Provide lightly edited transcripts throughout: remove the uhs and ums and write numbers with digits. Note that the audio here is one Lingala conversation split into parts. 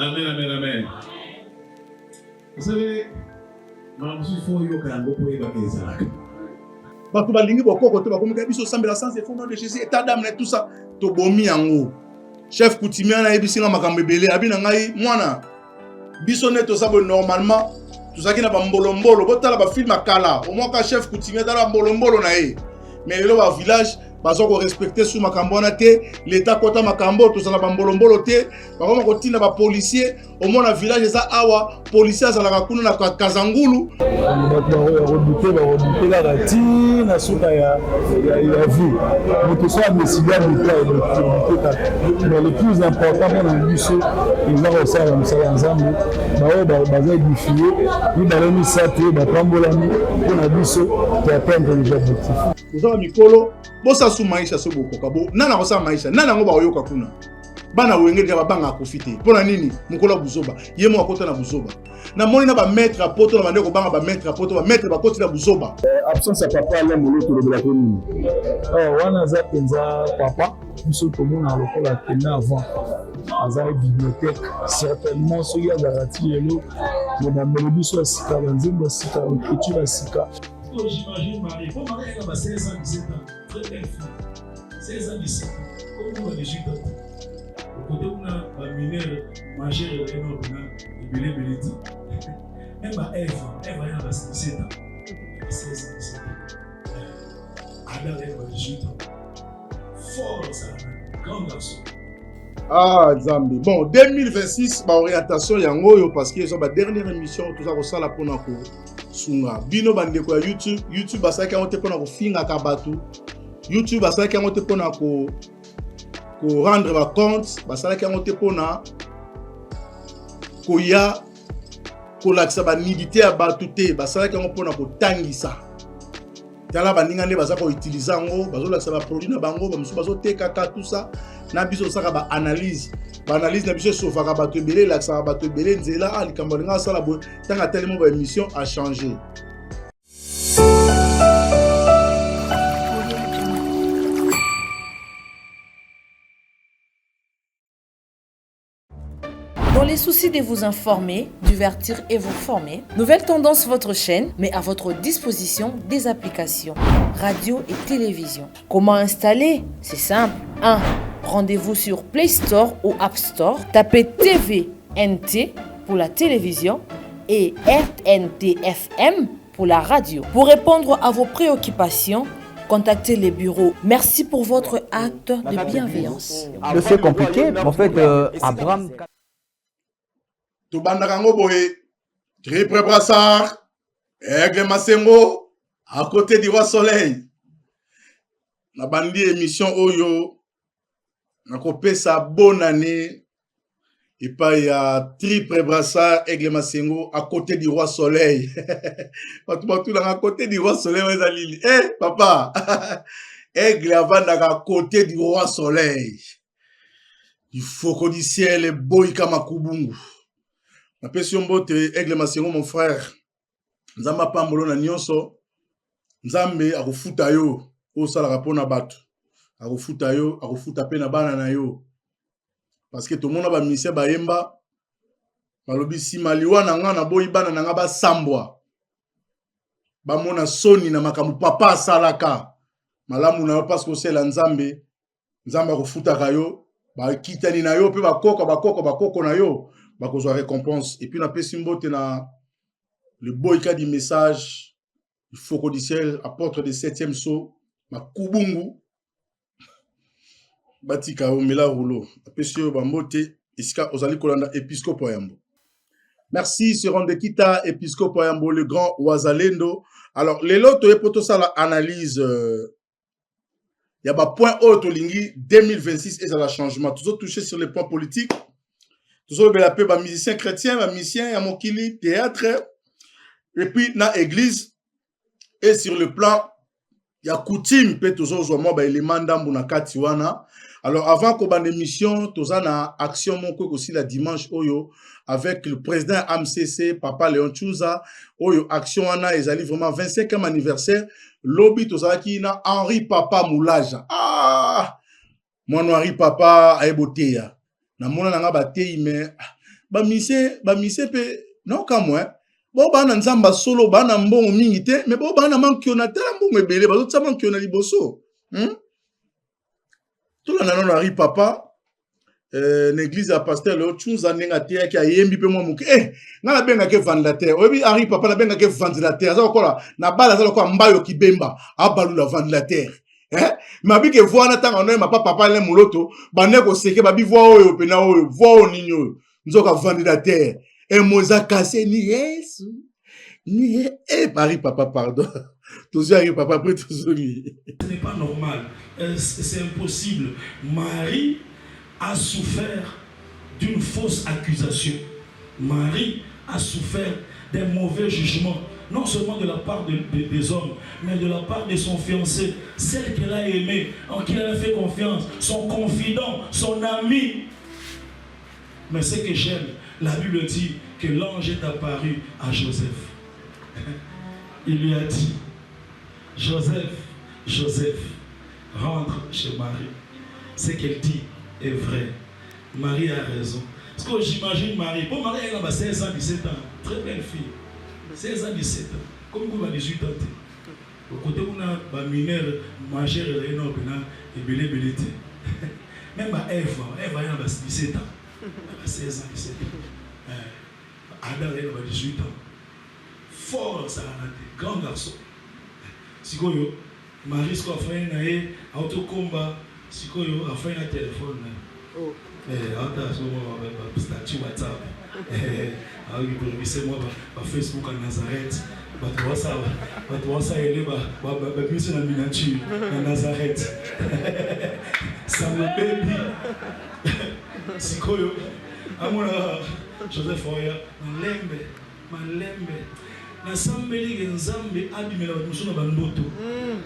Amen, amen, amen. Vous savez, makambo mosusu fo oyoka yango mpo oyebaka ezalaka. Bato balingi bokoko te, bakomika biso osambela sans effort, nom de Jésus, état d'âme na tout ça, tobomi yango. Chef coutumier wana ayebisi nga makambo ebele, abi na ngai mwana biso nde toza boye normalement tozalaki na bambolombolo. Botala bafilme ya kala, omwaka chef coutumier tala bambolombolo na ye. Mais lelo ba village baza korespecte su makambo wana te. Leta kota makambo, tozala bambolombolo te, bakoma kotinda bapolisier. Omona village eza awa, policier azalaka kuna na Kazangulu. Bato bakodute, bakodute kaka ti na suka ya vie. Moto so adeside adute, adute kaka. Mais le plus important mpona biso eza kosala mosala ya Nzambe. Baoyo baza édifie mibale misato oyo bapambolami mpona biso toatteindre les objectifs. Toza ba mikolo, bosasu maisha so bokoka bo nani akosala maisha, nani yango bakoyoka kuna. Bana Wenge deja babangaka Kofi te. Mpo na nini? Mokolo ya buzoba ye moko akota na buzoba. Namoni na bamaître ya poto na bande kobanga bamaître ya poto, bamaître bakoti na buzoba. Absence ya papa Alain Molo, tolobelaka nini? Oh, wana aza mpenza papa biso tomona lokola akenda avant, aza bibliothèque certainement. Soki azalaka ti lelo, me bamelo biso ya sika, banzembo ya sika, écriture ya sika. J'imagine Marie, bon, Marie, elle a 16 ans, 17 ans, très belle fille. 16 ans, 17 ans, comme on a 18 ans. Côté kuna ba mineur majeur ezali na mpena ebele ebele ti même ba Eve, Eve aya na ba 17 ans, 16 ans, 17 ans. Adam aya na ba 18 ans. Fort ça, grand garçon. Ah Nzambe. Bon, 2026 ba orientation yango oyo, parce que eza ba dernière émission toza kosala mpona kosunga bino bandeko ya YouTube. YouTube basalaki yango te mpona kofingaka bato, YouTube basalaki yango te mpona ko korendre bacompte, basalaki yango te mpona koya kolakisa banidité ya bato te, basalaki yango mpona kotangisa. Tala baninga nde baza koutilize yango, bazolakisa baproduit na bango, bamosusu bazotekaka tout ça. Na biso tosalaka baanalyse, baanalyse na biso esovaka bato ebele, elakisaka bato ebele nzela. Ah, likambo alinga asala boye, ntango atelemi baémission achange. Dans les soucis de vous informer, divertir et vous former, Nouvelle Tendance, votre chaîne, met à votre disposition des applications radio et télévision. Comment installer? C'est simple. 1. Rendez-vous sur Play Store ou App Store. Tapez TVNT pour la télévision et RNTFM pour la radio. Pour répondre à vos préoccupations, contactez les bureaux. Merci pour votre acte de bienveillance. C'est compliqué. En fait, Abraham. Tobandaka yango boye, triple brassard, Aigle Masengo à côté du roi soleil. Nabandi émission oyo nakopesa bonne année epai ya triple brassard Aigle Masengo à côté du roi soleil. Bato batunaka à côté du roi soleil eza nini? Eh papa, Aigle avandaka à côté du roi soleil, ifoko du ciel eboyika makubungu. Napesi yo mbote Aigle Masengo, mon frère. Nzambe apambolo na nyonso. Nzambe akofuta yo oyo osalaka mpona bato, akofuta yo, akofuta mpe na bana na yo. Parce que tomona bamisien bayemba, balobi nsima liwa na nga naboyi bana na nga basambwa, bamona soni na makambo papa asalaka. Malamu na yo parce que osela Nzambe, Nzambe akofutaka yo, bakitani na yo mpe bakoko bakoko bakoko na yo bakozwa récompense. Et puis napesi mbote na le boyka du message, ifoko du ciel, apôtre de 7e sceau, makubungu batika yo mela rouleau. Apesi yo bambote esika ozali kolanda episcopo ya yambo. Merci Serondekita, episcopo ya yambo, le grand wazalendo. Alors lelo toye po tosala analyse ya bapoint oyo tolingi 2026 ezala changement. Tozotouche sur les points politiques, tozolobela mpe bamusicien chrétien, bamusicien ya mokili, théâtre, et puis na église, et sur le plan ya coutume mpe tozozwa mwa baelema ndambu na kati wana. Alors avant kobanda émission, toza na action moko ekosila dimanche oyo avec le président AMCC, papa Léon Chouza. Oyo action wana ezali vraiment 25e anniversaire. Lobi tozalaki na Henri Papa Moulaja. Ah, mwana Henri Papa ayeboteya, namona nanga bateyi, mais Ba musiciens, ba musiciens pe naokamwa eh. Bao baa na nzambe ya solo, baa na mbongo mingi te, mais bao baa na mankiona, tala mbongo ebele, bazotia mankiona liboso. Tolanda nano Henri Papa na église ya pasteur Leo Tshunza ndenge ateyaki ayembi mpe mwa moke. Ngai nabengaki ventilateur. Oyebi Henri Papa nabengaki ventilateur. Aza lokola na bala, aza lokola mbayo kibemba, abalula ventilateur. Mabike voix na tanga noye mapa papa le muloto bande koseke babi voix oyo pena oyo voix oyo nini oyo nzoka ventilateur emoza kase ni Yesu ni Paris papa pardon. Tozwi Henri Papa après tozongi. Ce n'est pas normal, c'est impossible. Marie a souffert d'une fausse accusation. Marie a souffert d'un mauvais jugement, non seulement de la part des hommes, mais de la part de son fiancé, celle qu'elle a aimée, en qui elle a fait confiance, son confident, son ami. Mais ce que j'aime, la Bible dit que l'ange est apparu à Joseph. Il lui a dit, Joseph, Joseph, rentre chez Marie. Ce qu'elle dit est vrai. Marie a raison. Parce que j'imagine Marie. Bon, Marie, elle a 16 ans, 17 ans. Très belle fille. 16 ans, 17 ans. Comme vous avez 18 ans. Au côté où on a un mineur majeur, il y a un et belé, belé. Même à Ève, Ève, elle a 17 ans. Elle a 16 ans, 17 ans. Adam, elle a 18 ans. Fort, ça a été. Grand garçon. Sikoyo, Marie, ce qu'on fait, na ye, auto-combat. Sikoyo, a fait un téléphone. Oh. Ata, so, ba, ba, statut WhatsApp. Ayoki kolobise mwa ba Facebook ya Nazareth. Bato basala, bato basala ba, ba, ba, ba, biso na miniature na Nazareth. Sango baby. Sikoyo, amona Joseph Oya, malembe, malembe. Nasambeli ke Nzambe abimela bato mosusu na bandoto,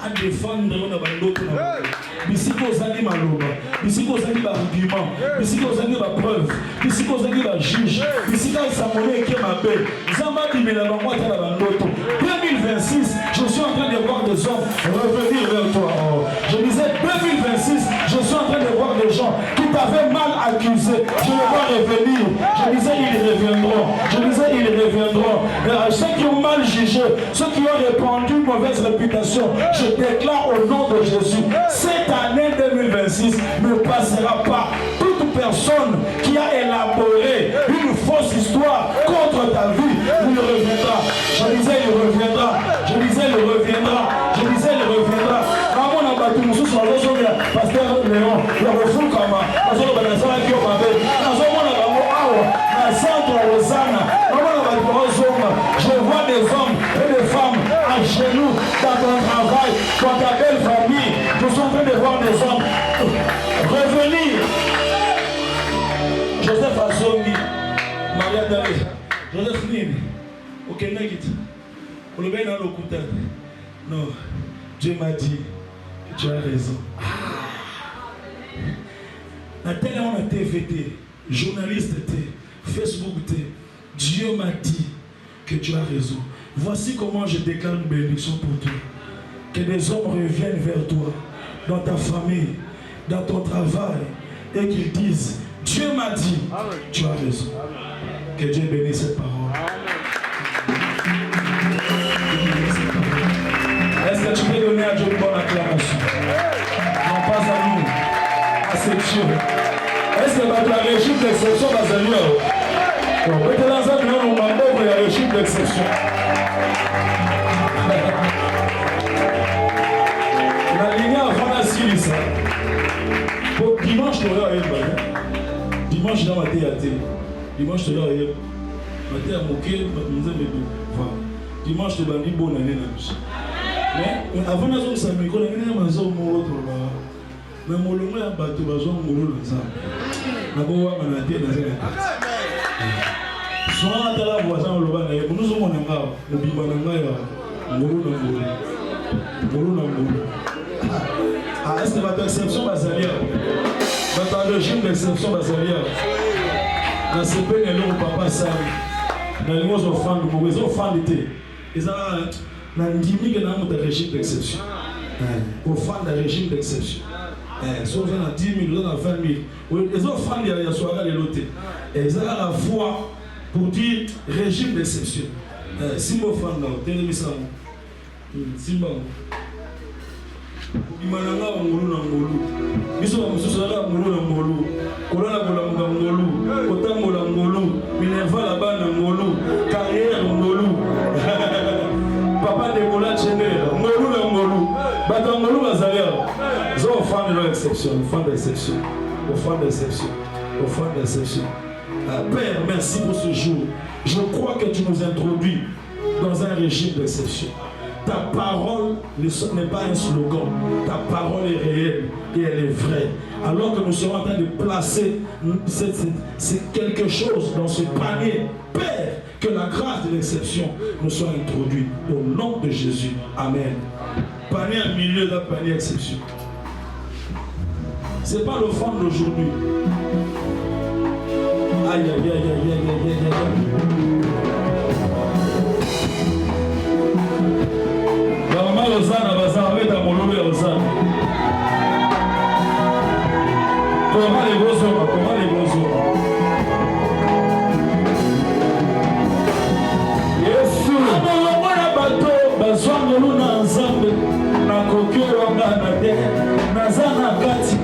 adefendre yo na bandoto na bango. Bisika ozangi maloba, bisika ozangi ba argument, bisika ozangi ba preuve, bisika ozangi ba juge, bisika sango no eke mabe, Nzambe abimela bango ata na bandoto. 2026, je suis en train de voir des hommes revenir vers toi. Oh. Je disais 2026, je suis en train de voir des gens qui t'avaient mal accusé. Je les vois revenir. Je disais ils reviendront. Je disais ils reviendront. Ceux qui ont mal jugé, ceux qui ont répandu une mauvaise réputation, je déclare au nom de Jésus, cette année 2026 ne passera pas. Toute personne qui a élaboré une fausse histoire contre ta vie, il reviendra. Je disais, il reviendra. Je disais, il reviendra. Je disais, il reviendra. Namona bato mosusu bazozongela pasteur Léon ya kofukama, bazoloba nasalaki yo mabe. Nazomona bango awa na centre Hosanna, namona bato bazozonga. Je vois des hommes et des femmes à genoux dans ton travail, dans ta belle famille. Je suis en train de voir des hommes revenir. Joseph azongi, Maria Dale, Joseph nini? Okendaki te. Olobaki na lokuta te. Non, Dieu m'a dit que tu as raison. Na télé on a TVT, journaliste T, Facebook T. Dieu m'a dit que tu as raison. Voici comment je déclare une bénédiction pour toi. Que des hommes reviennent vers toi, dans ta famille, dans ton travail, et qu'ils disent, Dieu m'a dit, tu as raison. Que Dieu bénisse cette parole. Est-ce que tu peux donner à Dieu une bonne acclamation? Non, pas à nous, à ce Dieu. Est-ce que la régime d'exception va se dire? Bon, peut-être dans un million, on va il y a régime d'exception. La ligne avant la Syrie, ça. Pour dimanche, tu auras un Dimanche, dans ma théâtre. Dimanche, tu auras un Matin, moqué, nous avons voilà. Dimanche, tu vas dire bonne année, Mais avant, nous avons micro, nous avons un Mais molongo ya bato bazwa ngolu na Nzambe. Nakowanga na te naza na kati. Soin atala voisin oloba na ye, bozomona nga mobimba na ngai ya ngolu na ngolu. Ngolu na ngolu. Ah, est-ce que bato exception bazali awa? Bato ya régime d'exception bazali awa? Nasepeli eloko papa asali. Nalingi ozwa ofandi moko, eza ofandi te. Eza na ndimi ke na moto ya régime d'exception. Ofanda régime d'exception. Eh, soki oza na 10 000, oza na 20 000, eza offrande ya soirée lelo te. Eh, eza kaka foi pour dire régime d'exception. Eh, simba offrande na yo, telemisa yango. Simba yango. Kobima na nga ngolu na ngolu. Biso ba mosusu kaka ngolu na ngolu. Kolala kolamuka ngolu, kotambola ngolu, minerval ya bana ngolu, carrière ngolu. Papa Demola Chendelela, ngolu na ngolu. Bato ya ngolu bazali awa. Zo offrande no exception, offrande exception, offrande exception, offrande exception. Ah, Père, merci pour ce jour. Je crois que tu nous introduis dans un régime d'exception. Ta parole n'est pas un slogan. Ta parole est réelle et elle est vraie. Alors que nous sommes en train de placer c'est quelque chose dans ce panier. Père, que la grâce de l'exception nous soit introduite. Au nom de Jésus. Amen. Panier au milieu d'un panier exception. C'est pas l'offrande d'aujourd'hui. Aïe, aïe, aïe, aïe, aïe, aïe, aïe, aïe. Mama Rosanna baza babeta mololo ya Rosanna. Koma ekozonga, koma ekozonga. Yesu molongo ya bato bazwa ngolu na Nzambe, nakoki owangana te, naza na kati.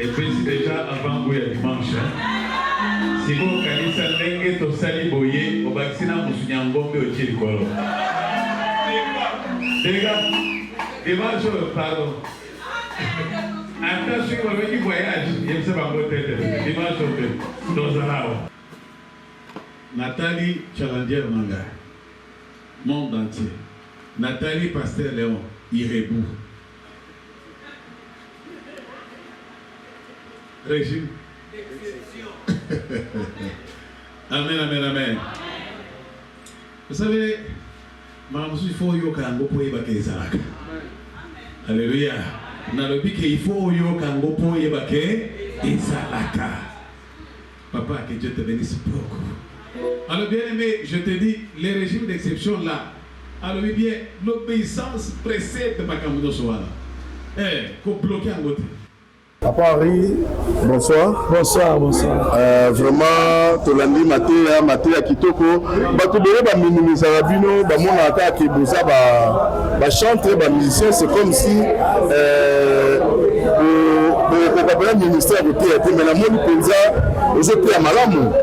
Epesi deja avant gout ya dimanche hein. Sikoyo kanisa ndenge tosali boye obakisi na musuni ya ngombe otie likolo. Dega dimanche oyo pardon. Ata soki balobaki voyage yebisa bango te te dimanche oyo te tozala awa. Natali challenger na ngai monde entier natali pasteur Leon Irebu. Régime. Amen, amen, amen. Vous savez, makambo mosusu il faut oyoka yango mpo oyeba ke ezalaka. Alléluia. Nalobi ke il faut oyoka yango mpo oyeba ke ezalaka. Papa, que Dieu te bénisse beaucoup. Alors bien aimé, je te dis, les régimes d'exception là, alors bien, l'obéissance précède makambo nyonso wana. Eh, ko bloquer yango te. Papa Henri, bonsoir. Bonsoir, bonsoir. Euh, vraiment, tolandi mateya, mateya kitoko. Bato bele ba minimisaka bino, ba mona kaka ke boza ba ba chantre, ba musiciens, c'est comme si euh, bokoka mpenza ministère ya koteya te, mais namoni mpenza ozoteya malamu.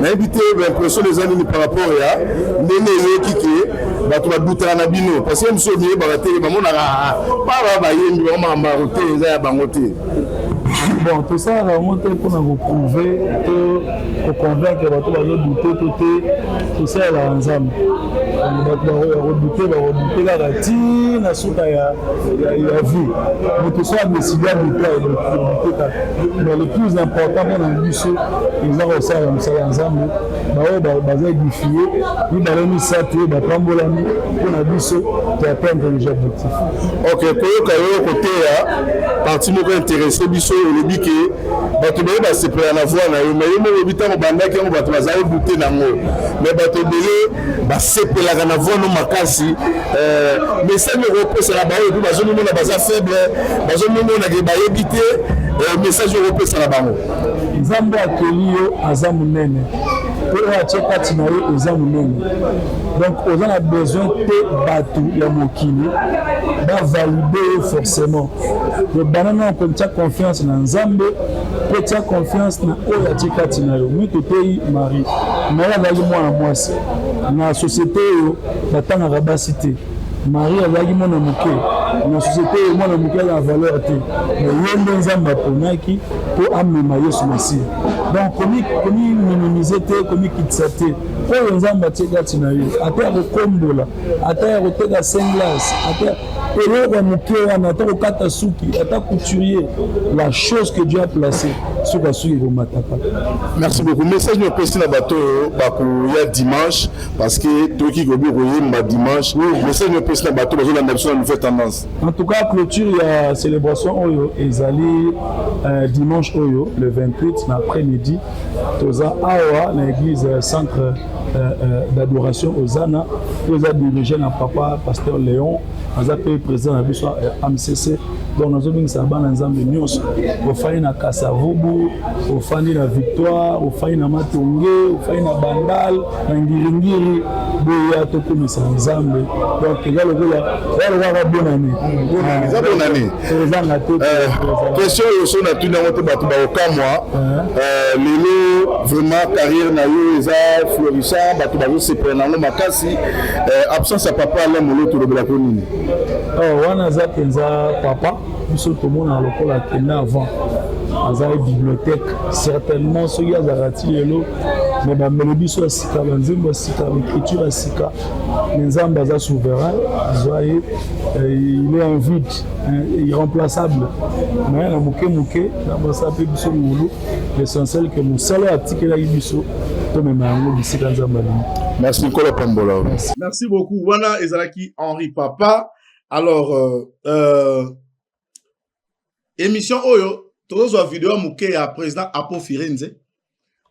Nayebi te ba impression eza nini par rapport ya ndenge eyoki ke bato badutaka na bino parce que mosusu miyebaka te bamonaka baba bayembi bango makambo ya koteya eza ya bango te. Bon, tosalaka yango te mpona koprouve to koconvaincre bato bazodute to te, tosalelaka Nzambe. Bato bakodute bakodute kaka ti na suka ya vie. Moto so adeside adute adute kaka, mais le plus important mpona biso eza kosalela mosala ya Nzambe. Baoyo baza edifie mibale misato oyo bapambolami mpo na biso to atteindre les objectifs. Ok, koyoka yo koteya parti moko intéressé biso, olobi ke bato ebele basepela na voix na yo, mais yo moko olobi ntango obandaki yango bato bazali doute na yango, mais bato ebele basepelaka na voix no makasi. Euh, message moko opesa na baoyo mpe bazomimona baza faible, bazomimona ke bayebi te, euh, message moko opesa na bango. Nzambe akeli yo aza monene mpe oyo atie kati na yo eza monene, donc oza na besoin te bato ya mokili bavalide yo forcément. Donc banda nano kotia confiance na Nzambe mpe tia confiance na oyo atie kati na yo. Moi toteyi Marie, Marie azalaki mwana mwasi na société oyo batangaka basi te. Marie azalaki mwana moke na société oyo mwana moke aza na valeur te, mais ye nde Nzambe aponaki mpo amema Yesu Masiya. Donc komi minimiser te, komikitisa te, oyo Nzambe atie kati na yo, ata ya kokombola, ata ya koteka singlas, ata eloko ya moke wana, ata kokata suki, ata couturier, la chose que Dieu a placée, suka suki ekomataka. Merci beaucoup. Message nini opesi na bato oyo bakoya dimanche, parce que toyoki kobi koyemba dimanche. Message nini opesi na bato bazolanda biso na Nouvelle Tendance? En tout cas, clôture ya célébration oyo ezali dimanche oyo le 28 na après-midi, toza awa na église centre d'adoration Ozana, oyo eza dirigé na papa pasteur Léon, aza pe président na biso ya AMCC. Donc nazobengisa bana Nzambe nyonso, ofandi na Kasavubu, ofandi na Victoire, ofandi na Matonge, ofandi na Bandal, na Ngiringiri, boya tokumisa Nzambe. Donc eza lokola eza lokola bonne année. Eza bonne année. Ezanga te. Question oyo so natuni yango te bato bakokamwa. Lelo vraiment carrière na yo eza florissant, bato bazosepela na yango makasi. Absence ya papa Alain Moloto olobelako nini? Oh, wana aza mpenza papa biso tomonaka lokola akende avant, azali bibliothèque certainement. Soki azalaka ti lelo, mais bamelodi so ya sika, banzembo ya sika, baécriture ya sika, mais Nzambe aza souverain, azwa ye, il est un vide irremplaçable. Mais na moke moke Nzambe asala mpe biso ngolu, l'essentiel que mosala oyo atikelaki biso tomema yango bisika Nzambe alingi. Merci, Nkolo pambola. Merci beaucoup. Wana ezalaki Henri Papa. Alors émission oyo tozozwa video ya moke ya président Apo Firenze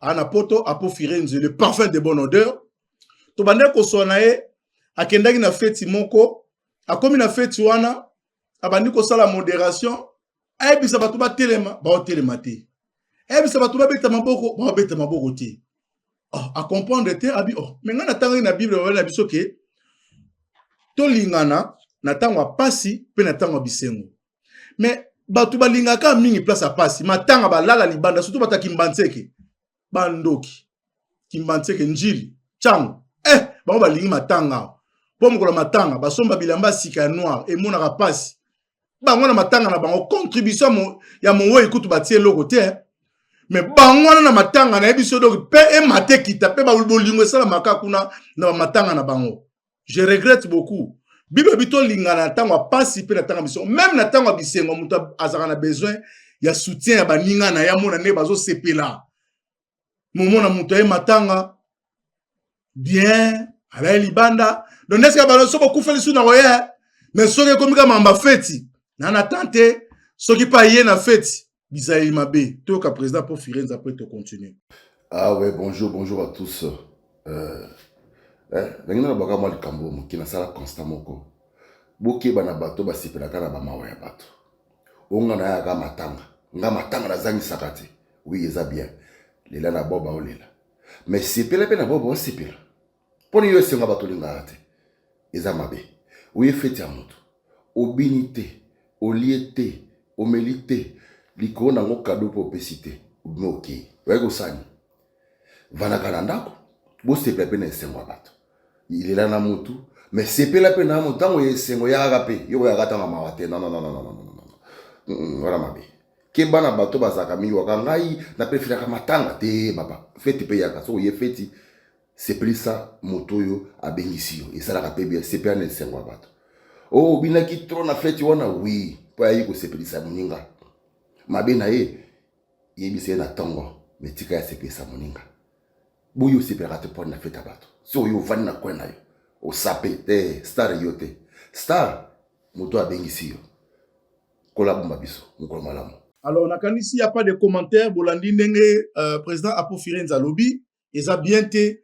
ana poto. Apo Firenze, le parfum de bonne odeur. Tobandaki koswa na ye, akendaki na feti moko, akomi na feti wana, abandi kosala modération, ayebisa bato batelema, baotelema te, ayebisa bato babeta maboko, baobeta maboko te. Oh, acomprendre te, abi oh, me ngai natangaki na Bible, babali na biso ke tolingana na ntango ya pasi mpe na ntango ya bisengo. Mais Bato balingaka mingi place ya pasi, matanga balala libanda, surtout bato ya Kimbanseke, bandoki Kimbanseke, Njili, Tshangu, eh bango balingi matanga awa. Mpo mokolo matanga basomba bilamba sika ya noir, emonaka pasi. Bango na matanga na bango contribution ya mowei kutu batie eloko te, eh. Mais bango wana na matanga nayebi so donc mpe emata ekita mpe bolingo esalamaka kuna na bamatanga na bango. Je regrette beaucoup. Bible elobi tolingana na ntango ya pasi mpe na ntango ya bisengo. Meme na ntango ya bisengo moto azalaka na besoin ya soutien ya baninga na ye, amona ndenge bazosepela. Momona moto aye matanga bien, alaye libanda. Donc ndesika balo soki okufeli su na koya, mais soki ekomi kaka mamba feti na na tante, soki pa ye na feti bizaleli mabe. Toyoka président po Firenze après to continuer. Ah ouais, bonjour, bonjour à tous. Ndenge nalobaka mwa likambo moke, nasala constat moko. Bokeba na bato basepelaka na bamawa ya bato. Oyo nga nayaka matanga, nga matanga nazangisaka te. Oui, eza bien. Lela na boba olela. Mais sepela mpe na boba osepela. Mpo yo esengo bato olingaka te. Eza mabe. Oye feti ya moto. Obini te, olie te, omeli te. Likolo nango kado mpe opesi te. Obimi okei. Oye kosani. Vandaka na ndako, bosepela mpe na esengo ya bato. Ilela na mutu, mais sepela mpe na moto ntango ya esengo yakaka mpe yo oyaka ntango ya mawa te. Non, non, non, non, non, non, non. Wana mabe. Keba na bato bazalaka mingi waka ngai na preferaka matanga te baba. Feti mpe yaka, soki oye feti sepelisa moto oyo abengisi yo, esalaka mpe bien. Sepela na esengo ya bato. Oh, obinaki trop na feti wana, oui, mpo ayaki kosepelisa moninga. Mabe na ye yebisa ye na ntongo, mais tika ya sepelisa moninga. Boyo osepelaka te mpo na fete ya bato. Soki oyo ovandi na coin na yo osape te, star yo te. Star moto abengisi yo. Kola bomba biso mokolo malamu. Alors nakanisi ya pas de commentaire, bolandi ndenge président Apo Firenze alobi eza bien te.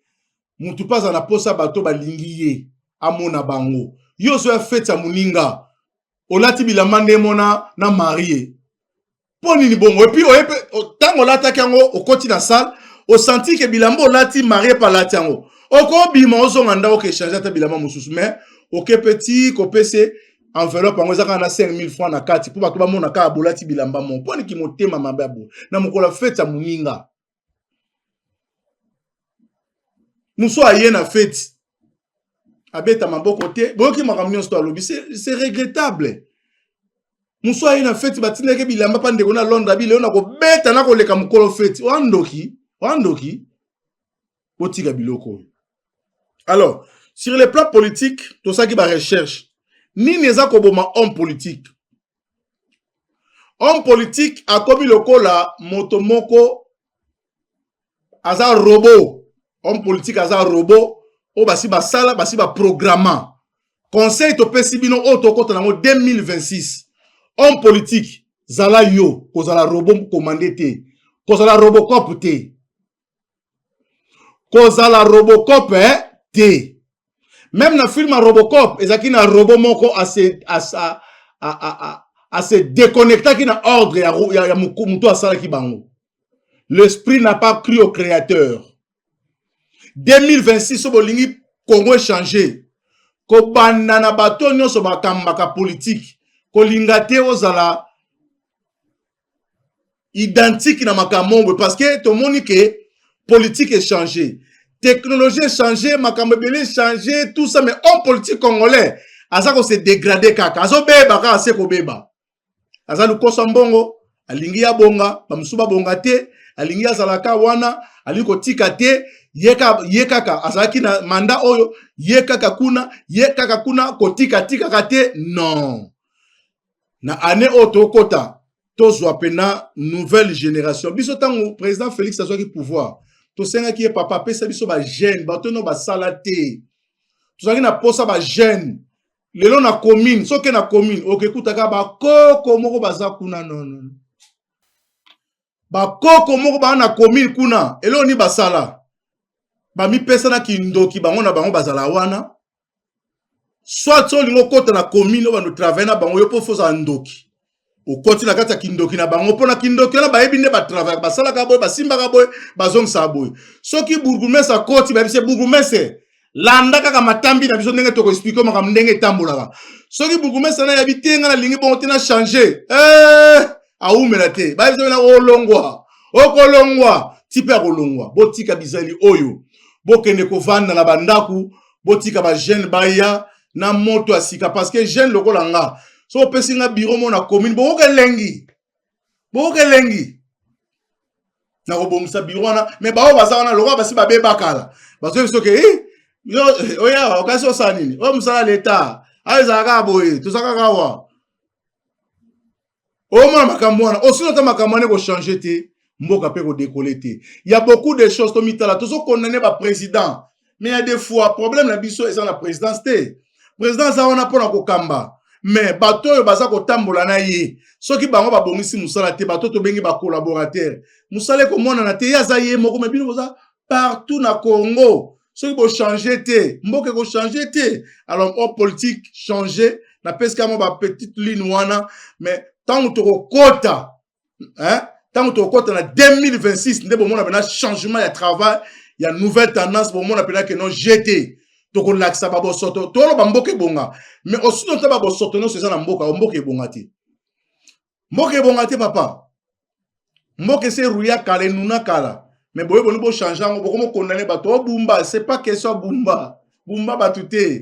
Mutu mpe aza na posa bato balingi ye amona bango. Yo ozoya fete ya moninga olati bilamba nde mona na marie mpo nini bongo? Et puis oye mpe ntango olataki yango okoti na salle osanti ke bilamba olati marie mpe alati yango, okobima ozonga ndako oke échange ata bilamba mosusu, mais oke mpe ti kopese enveloppe yango eza kaka na 5000 francs na kati mpo bato bamona kaka bolati bilamba moko. Mpo niki motema mabe ya boye na mokolo ya fete ya moninga? Mosu aye na fete abeta maboko te, boyoki makambo nyonso to alobi, c'est regrettable. Mosu aye na feti batindaki bilamba mpa ndeko na Londres abi lelo na kobeta na koleka mokolo feti. Oa ndoki, oa ndoki, botika biloko oyo. Alors sur le plan politique tosalaki ba recherche nini eza koboma homme politique. Homme politique akomi lokola moto moko aza robot. Homme politique aza robot oyo basi basala, basi baprograma. Conseil topesi bino oyo tokota nango 2026, homme politique zala yo, kozala robot commandé te, kozala robocop te, kozala robocop te. Même na film ya Robocop ezalaki na robot moko ase ase ase déconnectaki na ordre ya moto asalaki bango. L'esprit n'a pas cru au créateur. 2026 so bolingi Congo échanger, kobanda na bato nyonso bakambaka politique, kolinga te ozala identique na makambo, parce que tomoni ke politique échanger, technologie échanger, makambo ebele échanger, tout ça, mais homme politique congolais aza ko se dégrader kaka, azobeba kaka se kobeba. Aza lukoso mbongo, alingi abonga, bamosusu babonga te, alingi azalaka wana, alingi kotika te, ye kaka azalaki na mandat oyo, ye kaka kuna, ye kaka kuna, kotika tikaka te. Non, na année oyo tokota tozwa pena nouvelle génération. Biso ntango président Félix azwaki pouvoir, tosengaki ye papa apesa biso ba jeune, bato no basala te, tozalaki na posa ba jeune. Lelo na commune, soki na commune okekutaka bakoko moko baza kuna, non non, bakoko moko baa na commune kuna, eloko nini basala? Bamipesa na kindoki, bango na bango bazala wana. Soit so olingi okota na commune oyo bando travaille na bango, yo mpo fozala ndoki, okoti na kati ya kindoki na bango, mpo na kindoki wana bayebi nde batravaillaka, basalaka boye, basimbaka boye, bazongisaka boye. Soki bourgmestre akoti, bayebisi bourgmestre landa kaka matambi na biso ndenge tokoexplike makambo ndenge etambolaka. Soki bourgmestre na yabi te nga nalingi bongo te na changer. Eh, awumela te. Ba biso na olongwa. Okolongwa, ti pe akolongwa. Botika bizali oyo. Bokende kovanda na bandaku, botika ba jeune baya na moto ya sika parce que jeune lokola nga. So opesi nga bureau mo na commune, bokoka elengi. Bokoka elengi. Nakobongisa bureau wana, mais baoyo baza wana lokola basi babeba kala. Bazoyebi soki eh, yo eh, oya okasi osala nini? Oyo mosala leta. Ayo ezalaka kaka boye, toza kaka awa. Omona makambo wana, osino ata makambo wana ekochange te, mboka mpe kodekole te. Ya beaucoup de choses tomitala, tozo condamner ba président. Mais ya des fois problème na biso eza na présidence te. Président aza wana mpona kokamba. Mais bato oyo baza kotambola na ye, soki bango babongisi mosala te, bato tobengi ba collaborateur, mosala ekomonana te. Ye aza ye moko, mais bino boza partout na Congo. Soki bo changer te, mboka eko changer te. Alors en politique changer, na pesika mo ba petite ligne wana, mais tango tokokota, hein, tango tokokota na 2026 nde bomona pena changement ya travail, ya nouvelle tendance, bomona pena que non GT tokolakisa ba bosoto, toloba mboka ebonga, mais aussi longtemps ba bosoto nyonso eza na mboka, mboka ebonga te. Mboka ebonga te papa. Mboka ese rouya kala, enuna kala. Mais boye boni bo changer yango, bokomo condamner bato. Oh bumba, c'est pas question ya bumba. Bumba bato te.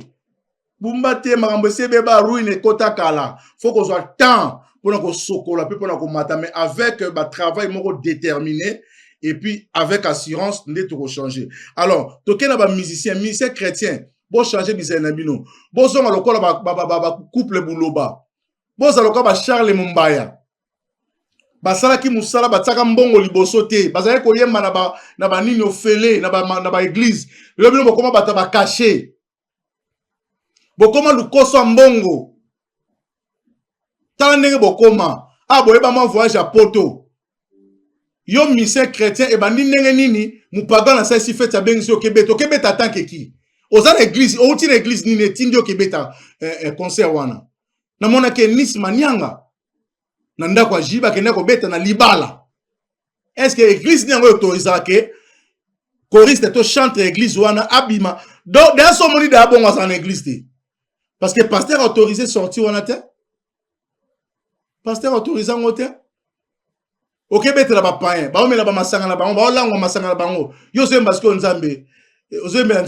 Bumba te, makambo ese ebeba, ruine ekota kala. Faut kozwa temps pona kosokola pe pona komata, mais avec ba travail moko déterminé et puis avec assurance nde toko changer. Alors, toke na ba musiciens, musiciens chrétiens, bo changer bizali na bino. Bozonga lokola ba couple buloba. Bozala lokola ba Charles Mumbaya. Basalaki mosala, batiaka mbongo liboso te, bazalaki koyemba na ba na ba nini ofele na ba na ba église. Lelo bino bokoma bato ya ba cachet, bokoma lukoso ya mbongo. Tala ndenge bokoma ah, boyeba mwa voyage ya poto. Yo musicien chrétien ebandi ndenge nini? Mopagan asalisi feti, abengisi yo okebeta, okebeta tanke ki oza na église, outi na église nini etindi okebeta concert wana? Namonaki Nice Manianga na ndako ya Jibe akenda kobeta na libala. Est-ce que église nini yango autorisaka ke choriste to chantre église wana abima? Donc d'ailleurs so omoni daya bongo azala na église te, parce que pasteur autorisé sortie wana te, pasteur autorisé yango te. Okebetela ba païen, baomela ba masanga na bango, baolangwa masanga na bango. Yo ozoyemba sikoyo Nzambe, ozoyembela,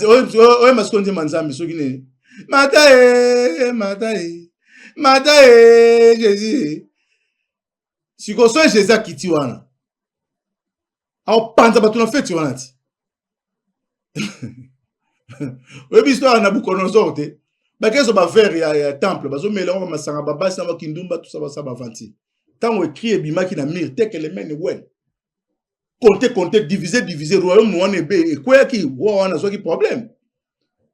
oyemba sikoyo nzemba Nzambe soki nini? Mata e, mata e, mata e, Jésus. Sikoyo soki Jésus akiti wana, aopanza bato na feti wana ti. Oyebi histoire ya Nabucodonosor te? Bakezo ba verre ya temple, bazomela yango masanga, babasi na bakindumba, tout ça, basala bavanti. Ntango ekri ebimaki na mur, tekelemene wel. Compter, compter, diviser, diviser, royaume wana ebe ekweyaki, roi wana azwaki problème.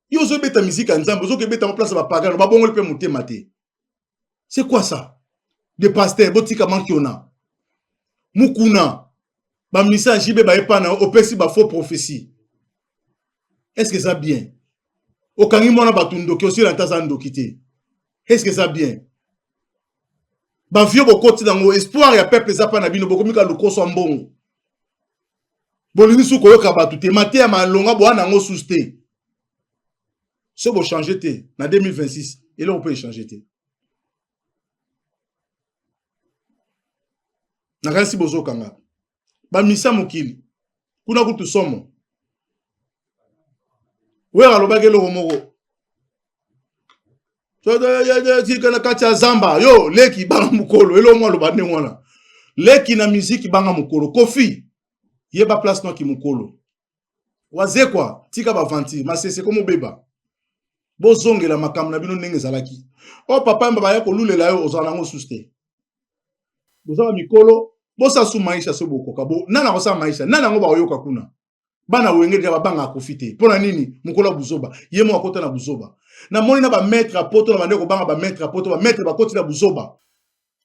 Yo ozobeta musique ya Nzambe, ozokebeta ngo place ya bapagano, babongoli mpe motema te. C'est quoi ça? De pasteur, botika mankiona. Mukuna, ba misa JB ba epana, opesi ba faux prophétie. Est-ce que ça bien? Okangi mwana bato ndoki, osila ntaza ndoki te. Est-ce que ça bien? Ba vieux bokoti nango, espoir ya peuple eza pa na bino, bokomi ka lokoso ya mbongo. Bolingi su koyoka bato te, mateya malonga boa nango susu te. So bo changer te na 2026, eloko pe changer te. Nakanisi bozokanga ba misa mokili kuna kutu somo. Wera alobaki eloko moko tika na kati ya zamba, yo leki banga mokolo, eloko moko aloba ndenge wana, leki na miziki banga mokolo. Kofi yeba place noki mokolo wazekwa, tika bavanti masese komobeba, bozongela makambo na bino ndenge ezalaki. O papa yamba baya kolulela yo, ozala nango susu te. Boza ba mikolo, bosala su maisha so bokoka bo nani akosala maisha nani yango bakoyoka kuna. Bana wenge deja babangaka Kofi te. Mpo na nini? Mokolo ya buzoba ye moko akota na buzoba. Namoni na ba maître ya poto na bande kobanga ba maître ya poto, ba maître bakoti na buzoba.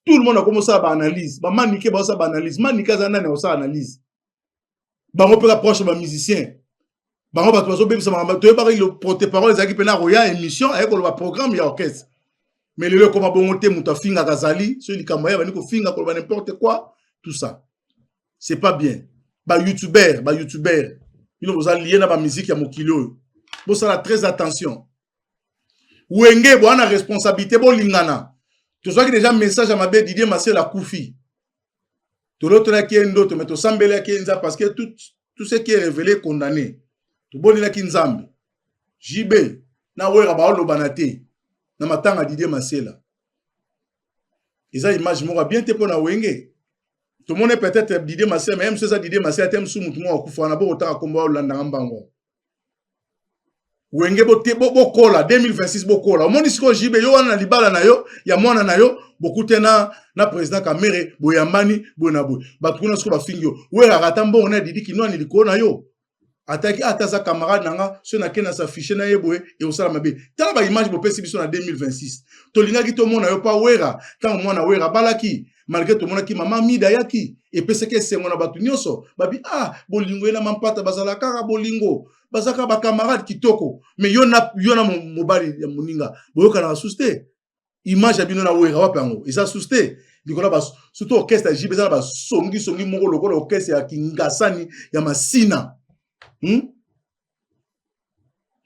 Tout le monde akomosala ba analyse, ba manike baosala ba analyse. Manike aza nani akosala analyse? Bango mpe proche ba musicien, bango bato bazobebisa makambo. Toyebaka le porte-parole ezalaki mpena koya émission aye koloba programme ya orchestre, mais lelo ekoma bongo te. Moto afingaka azali soki likambo aye abandi kofinga, koloba n'importe quoi, tout ça c'est pas bien. Ba youtubeur, ba youtubeur, bino boza lié na ba musique ya mokili oyo, bosala très attention. Wenge boa na responsabilité, bolingana. Tozwaki deja message ya mabe, Didier Masela akufi. Tolotelaki ye ndoto, mais tosambelaki ye Nzambe parce que tout, tout ce qui est révélé condamné. Tobondelaki Nzambe. JB na Wera baolobana te na matanga Didier Masela. Eza image moko bien te mpo na Wenge. Tomoni peut-être Didier Masela, mais mosusu eza Didier Masela te, mosusu motu moko akufa wana, bokotanga kombo olandanga mbango. Wenge bokola 2026, bokola. Omoni sikoyo JB, yo wana na libala na yo ya mwana na yo, bokute na président Kamere, boyambani boye na boye, bato kuna sikoyo bafingi yo. Weraka ata mbongo na Didi Kinwani likolo na yo, ataki ata aza camarade na nga, so nake na s'affiche na ye boye, ekosala mabe. Tala baimage bopesi biso na 2026. Tolingaki tomona yo pa Wera ntango mwana Wera abalaki, malgré tomonaki mama Mida ayaki, epesaki esengo na bato nyonso. Babi ah, bolingo ye na Mampata bazala kaka bolingo, bazalaka bacamarade kitoko. Mais yo na mobali ya moninga boyokanaka susu te. Image ya bino na Wera wapi? Yango eza susu te likolo ba surtout orchestre ya JB eza na basongisongi moko lokola orchestre ya Kingasani ya Masina,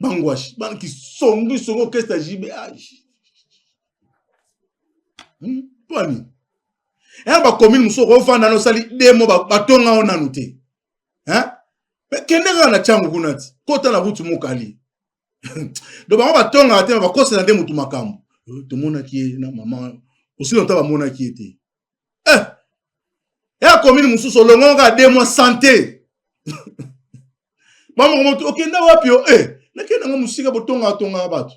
Bangwashi bana kisongisongi, orchestre ya JB. Mpo nini eya bacommune mosusu okofanda na osali demo, batonga o nanu te? Kende kaka na ntiango kuna, ti kota na route mokali. Donc bango batongaka te, bakosela nde motu makambo. Tomonaki ye na mama osili nta, bamonaki ye te. Eh, ya commune mosusu olongongo kaka 2 mois santé, bamoko motu okenda wapi yo? Eh, nakende yango mosika, botongaka tongaka bato.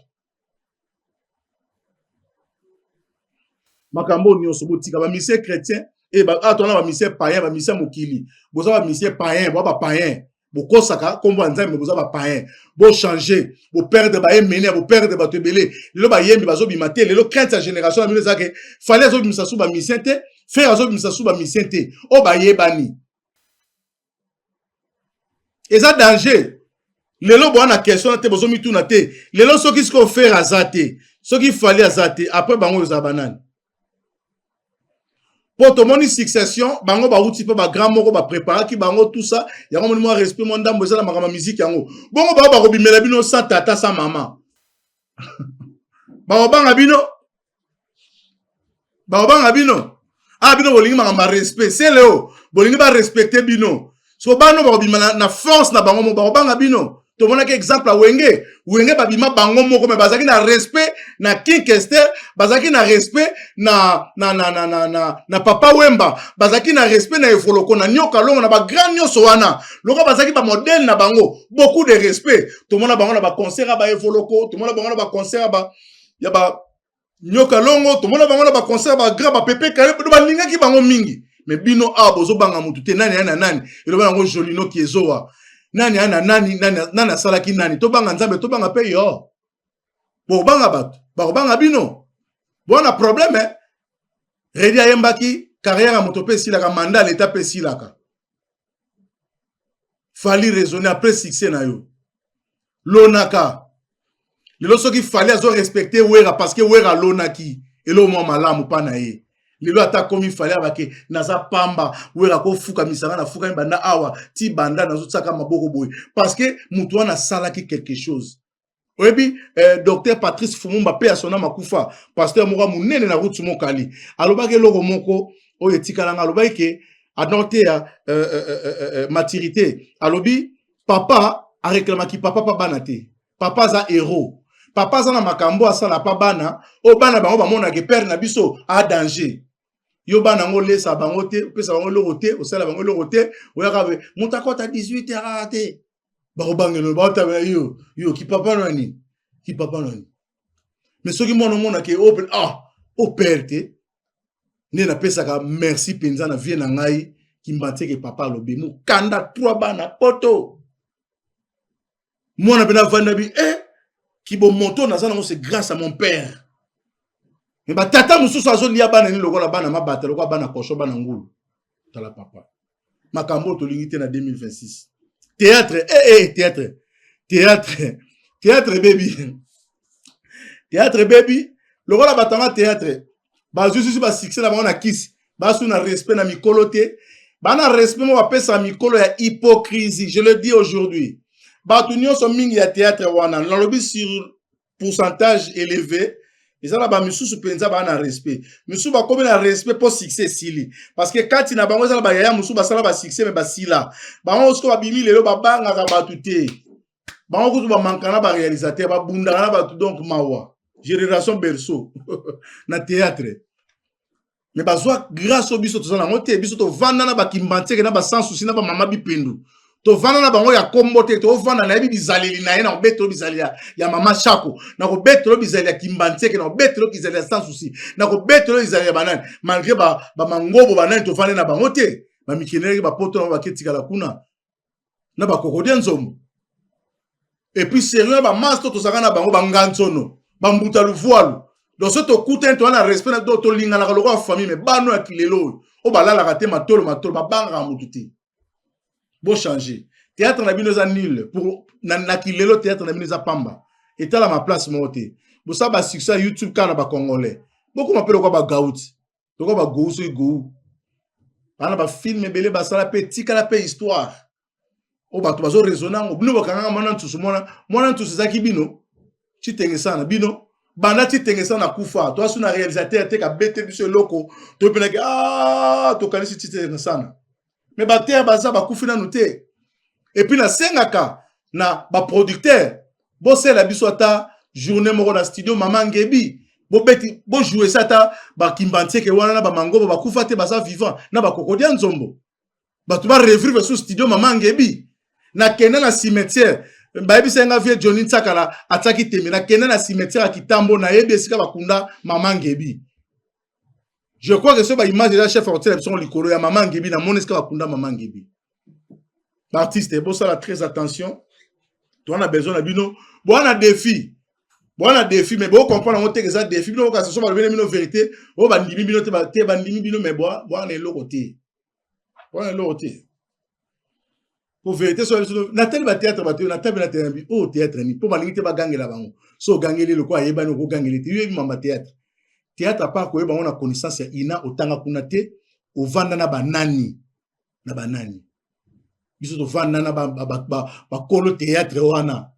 Makambo nyonso botika bamusicien chrétien e awa, tona bamusicien païen, bamusicien mokili. Boza bamusicien païen, boa bapaïen, bokosaka nkombo ya Nzambe, boza bapaïen. Bochange, boperdre baemene, boperdre bato ebele. Lelo bayembi bazobima te. Lelo crainte ya génération na bino ezake Fally azobimisa su bamusicien te, Ferre azobimisa su bamusicien te oyo bayebani. Eza danger. Lelo boa na question na te, bozomituna te. Lelo soki sikoyo Ferre aza te, soki Fally aza te, après bango ezala banani? Mpo tomoni succession, bango bauti mpe bagrand moko bapreparaki bango, tout ça. Yango moni mwa respect, mwa ndambo eza na makambo ya miziki yango. Bongo bango bakobimela bino sans tata, sans mama, bakobanga bino, bakobanga bino. Ah, bino bolingi makambo ya respect, seleo bolingi barespecte bino. So bano bakobima na force na bango moko, bakobanga bino. Tomonaki exemple ya Wenge. Wenge babima bango moko, me bazalaki na respect na King Kester, bazalaki na respect na Papa Wemba, bazalaki na respect na Evoloko, na Nyoka Longo, na bagrand nyonso wana. Lokola bazalaki bamodele na bango, beaucoup de respect. Tomona bango na baconcert ya baevoloko, tomona bango na baconcert ya ba Nyoka Longo, tomona bango na baconcert ya bagrand bapepe kale, balingaki bango mingi. Me bino awa bozobanga motu te. Nani aya na nani? Eloba yango Jolino Kiezowa. Nani aya na nani? Nani, nani asalaki nani? Tobanga Nzambe, tobanga mpe yo. Bokobanga bato, bakobanga bino. Bwana problème, eh? Redi ayembaki carrière ya moto mpe esilaka, mandat leta mpe esilaka. Fally, raisonner après succès na yo. Lonaka lelo soki Fally azorespecte Wera parce que Wera alonaki eloko mwa malamu mpa na ye. Lelo ata akomi Fally, abake naza pamba, Wera kofukamisa nga, nafukami banda awa ti banda nazotiaka maboko boye parce que motu wana asalaki quelque chose. Oyebi docteur Patrice Fumumba mpe asona makufa, pasteur moko ya monene na route mokali, alobaki eloko moko oyo etikalanga. Alobaki ke adorte ya maturité. Alobi papa areklamaki papa pa bana te. Papa aza héros, papa aza na makambo asala pa bana oyo bana bango bamonaka père na biso a danger. Yo bana yango olesa bango te, opesa bango eloko te, osala bango eloko te. Oyaka moto akɔta 18 heures te, bakobangela, baotabela yo. Yo kipapa nani? Kipapa nani? Mais soki mwana omonake open, ah, opere te nde napesaka merci mpenza na vie na ngai Kimbantieke. Papa alobi mokanda 3 bana poto, mwana mpe navanda bi eh, kibomoto naza nango, c'est grâce à mon père. Me batata mosusu azolia bana nini lokola bana mabata, lokola bana kosho, bana ngulu. Tala papa, makambo oyo tolingi te na 2026. Théâtre, eh, eh, théâtre, théâtre, théâtre ebebi, théâtre ebebi. Lokola bato yanga théâtre bazwi susu basuccès na bango na kisi, basu na respect na mikolo te, bana respect mo bapesaka mikolo ya hypocrisie. Je le dis aujourd'hui, bato nyonso mingi ya théâtre wana, nalobi sur. pourcentage élevé eza na bamisusu mpenza baa na respect misusu bakomi na respect mpo succès esili parce que kati na bango eza na bayaya mosusu basala basuccès me basila bango sikoyo babimi lelo babangaka bato te bango kutu bamanka na baréalisateur babundaka na bato donc mawa génération berceau na théâtre me bazwa grâce oyo biso toza nango te. Biso tovanda na bakimbantieke na basan souci na bamama bipendu, tovanda na bango ya kombo te. Tovanda, nayebi bizaleli na ye, na kobetelo bizaleli ya mama Shako, na kobetelo bizaleli ya Kimbantieke, na kobetelo bizaleli ya Sans Souci, na kobetelo bizaleli ya banani, malgré bamangobo ba banani tovandi na bango te. Bamikenelaki bapoto na bango, baketikala kuna na bakokodia nzombo. Et puis sérieux na bamasto tozalaka na bango, banganzono, bambuta luvualu. Donc soki tokutani, toza na respect na do, tolinganaka lokola famille. Mais bano ya kilelo oyo, oyo balalaka te, matolo matolo, babangaka motu te. Bochange théâtre na bino, eza nul pour na kilelo. Théâtre na bino eza pamba, etalama place moko te. Bosala basuccès ya YouTube kaka na bacongolais. Bokoma mpe lokola bagauti, lokola bagou. Soki gou bana bafilm ebele basala mpe etikala mpe histoire oyo bato bazoraisonne yango. Bino bakangaka mwana ntusu, mwana ntusu ezalaki bino citengesana bino banda citengesana kufa. Toasu na réalisateur te kabete biso eloko toyepenaki. Ah, tokanisi citengesana, me batere baza bakufi nanu te. Et puis nasengaka na baproducteur, bosala biso ata journée moko na studio Mama Ngebi, bobeti, bojoue esa ata bakimbantieke wana na bamangobo bakufa te, baza vivant, na bakokodia nzombo, bato barevivre sur studio Mama Ngebi. Nakende na cimetière, bayebisa nga vie Johnny Ntsakala atiaki tembe. Nakende na cimetière ya Kitambo, nayebi esika bakunda Mama Ngebi. Je crois que so baimage eza, chef akotiela biso likolo ya Mama Ngebi. Namoni esika bakunda Mama Ngebi. Baartiste, bosala très attention, toza na besoin na bino. Boa na défi, boa na défi, mais bocomprendre yango te eza défi. Bino bokasa so balobi na bino vérité oyo bandimi bino te, te bandimi bino, mais boa na eloko te, boa na eloko te. Po vérité so biso natali bathéâtre, bato oyo natabi na théâtre oyo, théâtre nini? Mpo balingi te bagangela bango. So ogangeli eloko ayebani, okogangeli te. Yo yebi mamba théâtre, théâtre à part koyeba yango na connaissance ya ina, otanga kuna te, ovanda na banani na banani. Biso tovanda na bakolo théâtre wana.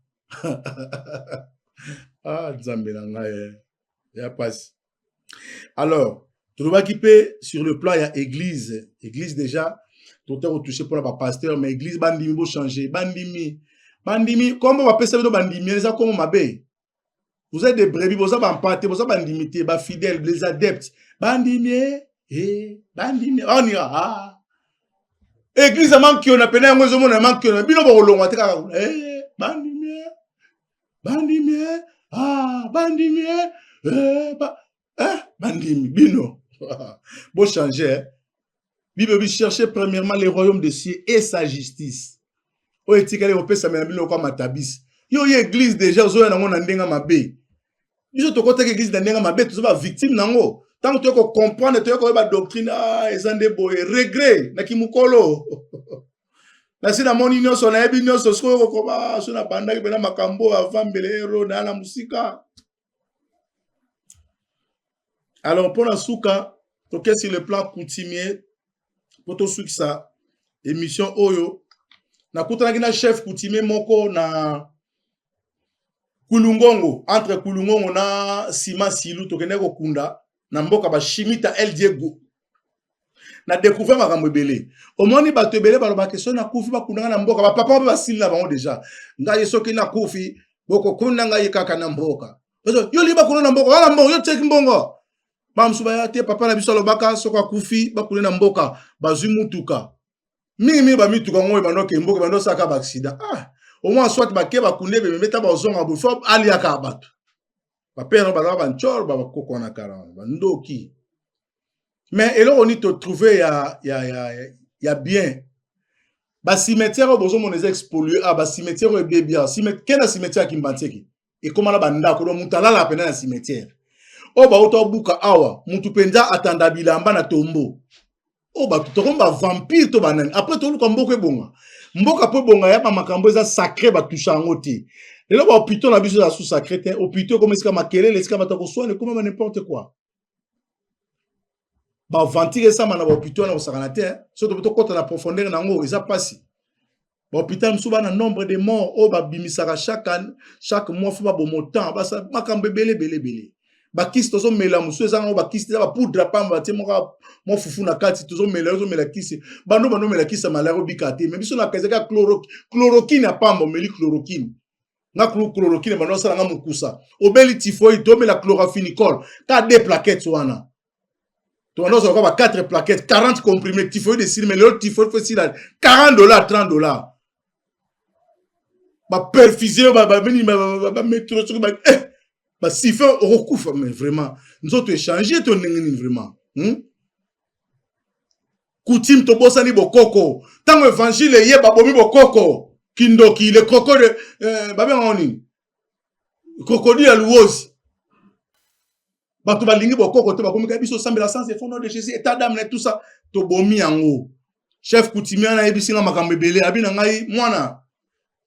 Ah, Nzambe na ngai, ya pasi. Alors tolobaki mpe sur le plan ya église. Église déjà tota kotouche mpona bapasteur, mais église, bandimi, bochange. Bandimi, bandimi, kombo bapesa bino bandimi eza kombo mabe. Vous êtes des brebis, boza bampate, boza bandimi te, bafidèles, les adeptes. Bandimi e bandimi onira. Ah, église ya mankiona pene yango ezomona ya mankiona, bino bokolongwa te kaka kuna. Eh, bandimi, bandimi, ah, bandimi, eh, ba, eh, bandimi, bino bochange, eh. Bible bi chercher premièrement le royaume des cieux et sa justice, oyo etikali kopesamela bino lokola matabisi. Yo ye église déjà ozoya nango na ndenge mabe. Biso tokotaki église na ndenge mabe, toza bavictime nango. Ntango toye kocomprendre, toye koyeba doctrine, ah, eza nde boye. Regret na kimokolo nasi namoni nyonso, nayebi nyonso. Sikoyo kokoba so nabandaki mpena makambo oyo avant mbele ero naa na mosika. Alors mpona suka, toke sur le plan coutumier mpo tosukisa émission oyo. Nakutanaki na chef coutumier moko na Kulungongo, entre Kulungongo na Sima Silu. Tokendaki kokunda na mboka bashimita El Diego. Na découvert makambo ebele. Omoni bato ebele balobaka soki nakufi bakundanga na mboka. Bapapa mpe basili na bango déjà: ngai soki nakufi bokokunda ngai kaka na mboka. Yo lingi bakunda na mboka wana, mbongo yo tieki mbongo. Bamosusu baya te, papa na biso alobaka soki akufi bakunda na mboka. Bazwi mutuka mingimingi, bamituka yango ebanda oke mboka, ebanda osalaka baaccident. Ah, au moins soit bake bakunde ebembe ta, bazonga boye fo aliaka bato. Bapere no bazalaka bancor, bakoko wana kala bandoki. Mais eloko nini totrouve ya bien? Bacimetière oyo bozomona eza expolié. Ah, bacimetière oyo ebebi awa, ke na cimetière ya Kimbantieke ekóma na bandako. Donc moto alalaka mpenza na cimetière oyo bauta obuka awa, motu mpenza atanda bilamba na tombo oyo. Bato tokomi bavampire to banani. Après toluka mboka ebonga, mboka mpo ebonga ya bamakambo eza sacré, batusha yango te. Lelo bahôpitaux na biso eza sous sacré te. Hôpitaux ekoma esika makelele, esika bato ya koswana, ekoma ba n'importe quoi. Bavantire esama na bahôpitaux wana, kosakana te. So tokɔta na profondeur na yango, eza mpasi. Bahôpital mosusu bana nombre de morts oyo babimisaka chaque année, chaque mois fo baboma autant basa makambo ebele ebele ebele. Bakisi tozomela mosusu eza nango bakisi eza bapoudre ya pamba batie moko mwa fufu na kati tozomela ozomela kisi bando bando omela kisi ya malaria obika te me biso na ezalaki chloro, chloroquine ya pamba omeli chloroquine nga chloroquine bando osala nga mokusa obeli typhoïde tomela chloramphenicol ka deux plaquettes wana tobanda kozwa kwa ba 4 plaquettes 40 comprimé typhoïde esili mais lelo typhoïde fo esila 40 dollars 30 dollars baperfuse yo bametro soki basife okokufa mais vraiment nzoto echange to ndenge nini vraiment hmm? Coutume tobosani bokoko ntango évangile eye babomi bokoko kindoki le crocodile euh, babengaka nini crocodile ya luozi bato balingi bokoko te bakomi kaka biso osambela sans effort nom de jésus état d'âme na tout ça tobomi yango chef coutumier wana ayebisi nga makambo ebele abi na ngai mwana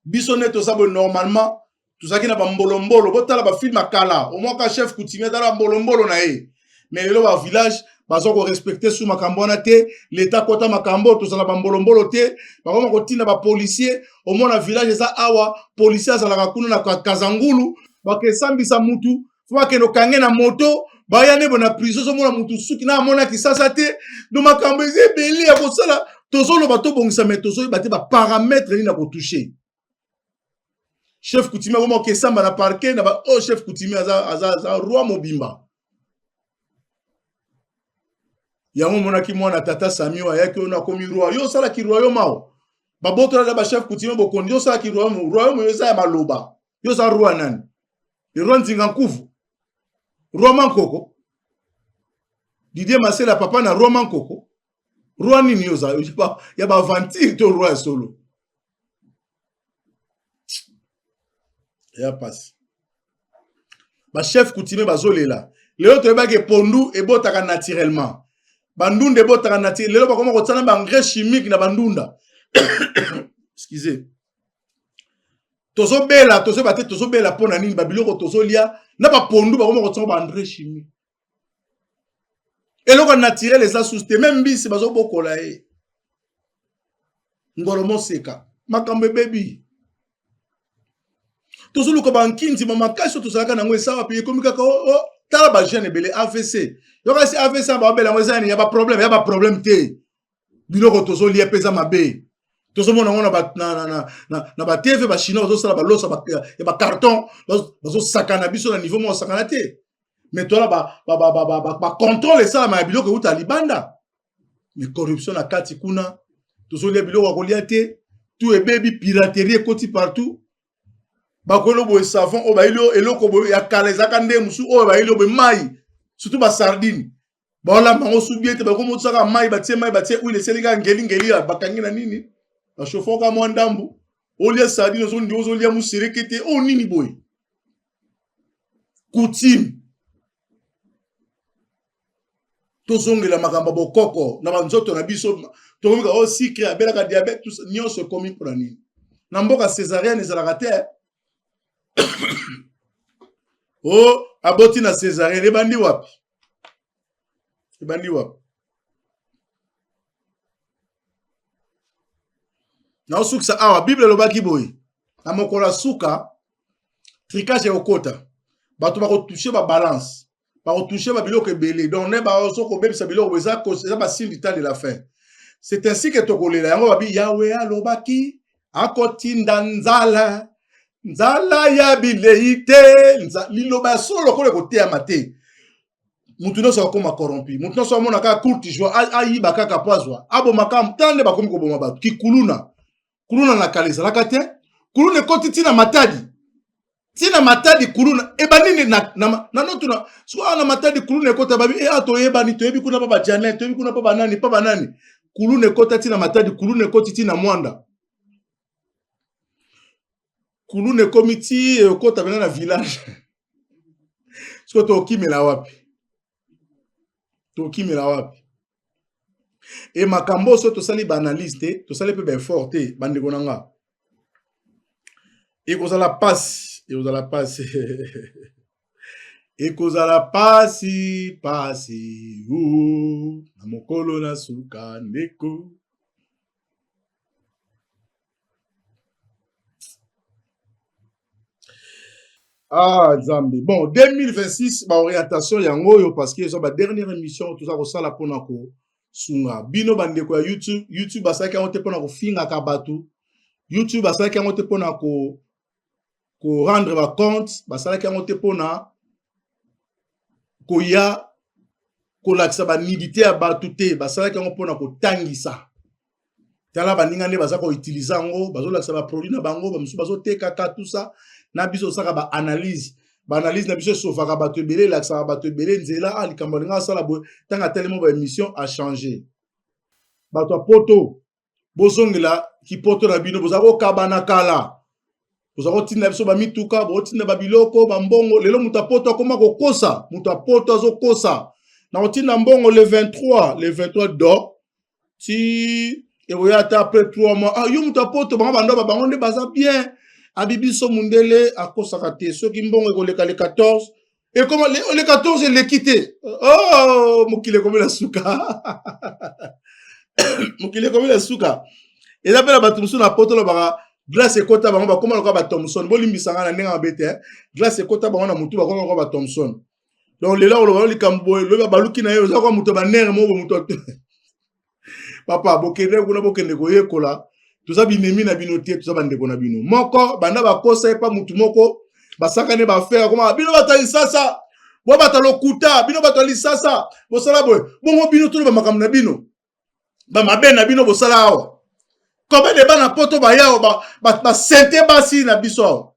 biso nde toza boye normalement tozalaki na bambolombolo botala bafilme ya kala omwaka chef coutumier atala bambolombolo na ye mais lelo bavillage baza korespecte su makambo wana te leta akota makambo tozala bambolombolo te bakoma kotinda bapolisier omona village eza awa policier azalaka kuna na kazangulu bakesambisa mutu fo bakende okange na moto baya nde na prison ozomona mutu suki na amona kisasa te do makambo eza ebele ya kosala tozoloba tobongisa me tozoyeba te baparametre nini na kotouche chef coutumier akoma okesamba na parquet na ba oh chef coutumier aza, aza, aza roi mobimba yango omonaki mwana tata samio ayaki oyo akomi roi yo osalaki royaume awa babotola na bachef coutumier bokonzi yo osalaki royaume royaume oyo eza ya maloba yo oza roi nani Le roi Nzinga Nkuvu, roi Mankoko, Didier Masela papa na roi Mankoko, roi nini yo oza ya ba aventure to roi ya solo? Ya pasi. Ba chef coutumier bazolela. Lelo toyebaki pondu ebotaka naturellement. Bandunda ebotaka naturellement. Lelo bakoma kotia na ba engrais chimique na bandunda. Excusez. Tozobela tozoyeba te tozobela mpo na nini babiloko tozolia na bapondu bakoma kotia ba engrais chimique. Eloko naturel eza susu te, meme mbisi bazobokola ye. Ngolo moseka, makambo ebebi. Tozoluka bankinzi ma makasi oyo tozalaka nango eza wapi? Ekomi kaka oh, oh, tala ba jeune ebele AVC. Yoka si AVC babela yango eza nini? Ya ba problème, ya ba problème te. Biloko tozolia mpe eza mabe. Tozomona yango na ba TV ba chinois bazosala baloso ya ba carton, bazosakana biso na niveau moko sakana te. Mais tola ba ba ba ba ba, ba contrôle esalama ya biloko euta libanda. Mais corruption na kati kuna, tozolia biloko ya kolia te, tout ebebi, piraterie ekoti partout. Bakoyeli boye savon oyo bayeli eloko boye ya kala ezalaka nde mosusu oyo bayeli boye mai, surtout ba sardine. Baolamba yango su bien te, bakomotisaka mai, batie mai, batie huile, esali kaka ngeli ngeli ya bakangi na nini, bashofoka mwa ndambu, olia sardine ozondi ozolia musereke te, oyo nini boye? Coutume. Tozongela makambo ya bokoko na banzoto na biso, tokomika oyo sucre abelaka diabète, tout ça nyonso ekomi mpona nini? Na mboka césarienne ezalaka te. Oh, aboti na césarienne ebandi wapi? Ebandi wapi? Naosukisa awa, Bible elobaki boye, na mokolo ya suka tricage ekokota, bato bakotouche ba balance, bakotouche ba biloko ebele, donc ne bazo kobebisa biloko eza eza ba signe du temps de la fin. C'est ainsi que tokolela yango babi Yahweh alobaki akotinda nzala, nzala ya bilei te, liloba ya solo lokola ekoteyama te. Mutu nyonso akoma corrompu, mutu nyonso amona kaka courte joie, ayiba kaka po azwa, aboma kaka, tala nde bakomi koboma bato, kikuluna. Kuluna na kala ezalaka te, kuluna ekoti ti na Matadi, ti na Matadi kuluna ebandi nde na, na, na notuna sikoyo awa na Matadi kuluna ekota babi e awa toyebani, toyebi kuna pa ba Janet, toyebi kuna pa banani, pa banani, kuluna ekota ti na Matadi, kuluna ekoti ti na Mwanda, kuluna ekomi ti ekota pena na village. Sikoyo tokimela wapi? Tokimela wapi? E makambo oyo tosali ba analyse te, tosali pe ba effort te, bandeko na nga. Ekozala pasi, ekozala pasi. Ekozala pasi, pasi. Ouh, na mokolo na suka ndeko. Ah Nzambe. Bon, 2026 ba orientation yango oyo parce que eza ba dernière émission toza kosala pona ko sunga bino bandeko ya YouTube. YouTube basalaki yango te pona kofingaka bato. YouTube basalaki yango te pona ko ko rendre ba compte, basalaki yango te pona koya kolakisa ba nudité ya bato te, basalaki yango pona kotangisa. Tala baninga nde baza koutilize yango, bazolakisa baproduit na bango, bamosusu bazotekaka tout ça. Na biso tosaka baanalyse, baanalyse na biso esofaka bato ebele, elakisaka bato ebele nzela. Ah, likambo alinga asala boye, ntango atelemi baémission achange. Bato ya poto, bozongela kipoto na bino, boza kokabana kala, boza kotinda biso bamituka, botinda babiloko, bambongo. Lelo moto ya poto akoma kokosa, moto ya poto azokosa na kotinda mbongo le 23, le 23 do ti ekoya ata après 3 mois. Ah, yo moto ya poto, bango bandoba bango nde baza bien. Abi biso mundele akosaka te, soki mbongo ekoleka le 14, ekoma le 14 eleki te. Oh, mokili ekomi na suka, mokili ekomi na suka. Eza mpe na bato mosusu na poto lobaka glace ekota bango, bakoma lokola ba Thomson. Bolimbisa ngai na ndenge mabe te, glace ekota bango na motu, bakoma lokola ba Thomson. Donc lelo akoloba likambo boye, lobi baluki na ye, oza kwa moto ya banere moko moto. Papa, bokende kuna, bokende koyekola. Toza binemi na bino te, toza bandeko na bino. Moko banda bakosa ye pa mutu moko, basakani bafere akoma bino bato ya lisasa, bo bato ya lokuta, bino bato ya lisasa, bosala boye bongo bino toloba makambo na bino, bamabe na bino bosala awa. Combien de bana poto baya awa basente basi na biso awa,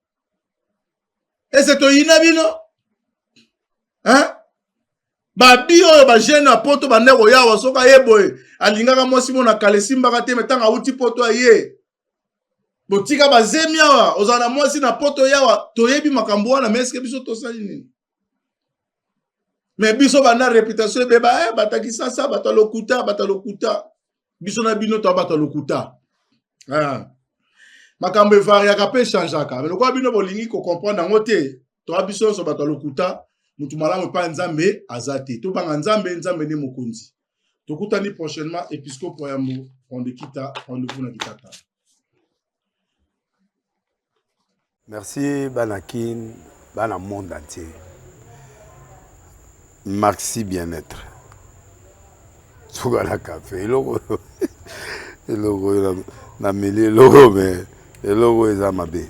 ese toyina bino hein? Babi oyo bajeune ya poto bande koyawa, soki aye boye alingaka mwasi mona kala esimbaka te, me ntango awuti poto aye botika bazemi awa, ozala na mwasi na poto yawa, toyebi makambo wana. Me eske biso tosali nini? Me biso banda reputation ebeba, eh, bato ya kisasa, bato ya lokuta, bato ya lokuta. Biso na bino toa bato ya lokuta. Ah. Makambo evariaka mpe echangeaka, me lokola bino bolingi kocomprendre yango te, toa biso nyonso bato ya lokuta. Motu malamu epai Nzambe aza te. Tobanga Nzambe, Nzambe nde mokonzi. Tokutani prochainement. Episcopo Yambo Rondekita, rendez-vous na Kitata. Merci bana Kin, bana monde entier. Maxi bien-être. Suka na café eloko eloko oyo nameli eloko me eloko oyo eza mabe.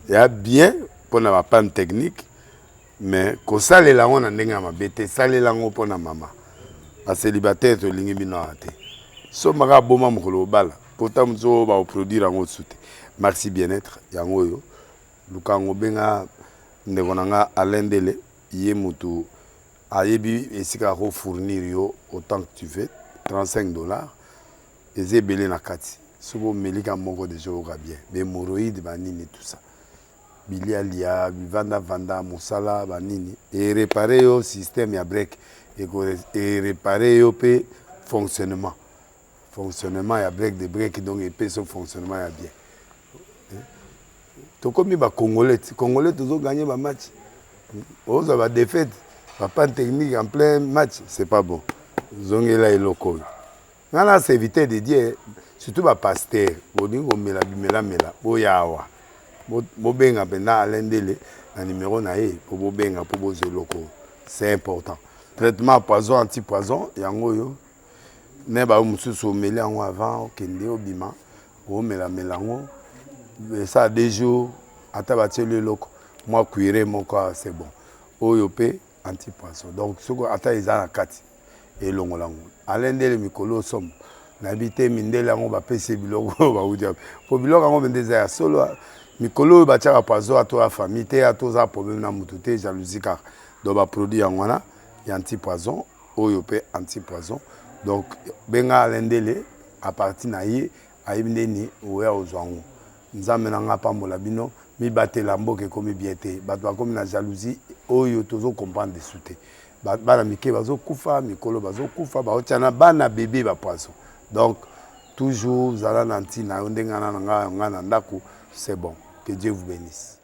Ya bien mpona ba panne technique mais kosalela yango na ndenge ya mabe te, salela yango mpona mama. Ba célibataire tolingi bino awa te. Somba kaka boma mokolo obala pota mosusu oyo bakoproduire yango mosusu te. Maxi bien-être yango oyo luka yango, benga ndeko na nga Alain Ndele, ye mutu ayebi esika ako fournir yo autant que tu veux. 35 dollars eza ebele na kati, soki omeli ka moko deja oyoka bien, ba hémorroïde ba nini tout ça, bilia lia bivanda vanda mosala ba nini, e réparer yo système ya break, e réparer yo pe fonctionnement fonctionnement ya break de break, donc epesi yo fonctionnement ya bien. Tokomi ba congolais, congolais tozo gagner ba match, ozwa ba défaite, ba panne technique en plein match, c'est pas bon. Zongela eloko oyo. Nga na serviteur de Dieu, surtout ba pasteur, bolingi komela bimelamela, boya awa. Bobenga mpenza Alain Ndele na numero na ye po bobenga po bozwa eloko oyo. C'est important. Traitement poison anti poison yango oyo ne ba mosusu omeli yango avant okende obima, omelamela yango esala 2 jours, ata batieli eloko mwa cuire moko awa, c'est bon. Oyo mpe anti poison, donc soki ata eza na kati elongola yango. Alain Ndele mikolo somo nayebi te mindele yango bapesi biloko oyo bauti wapi, po biloko yango mpenza eza ya solo. Mikolo oyo batiaka poison ato ya famille te, ato oza problème na motu te, jalousie kaka. Donc baproduit yango wana ya anti poison, oyo mpe anti poison. Donc benga Alain Ndele à partir na ye ayebi ndeni oya ozwa yango. Nzambe na nga apambola bino, mibatela, mboka ekomi bien te, bato bakomi na jalousie oyo tozo comprendre desu te. Bana mike bazokufa, mikolo bazokufa, baotia na bana bebe ba poison. Donc toujours zala na ntina yo ndenge na nga na ndako, c'est bon. Que Dieu vous bénisse.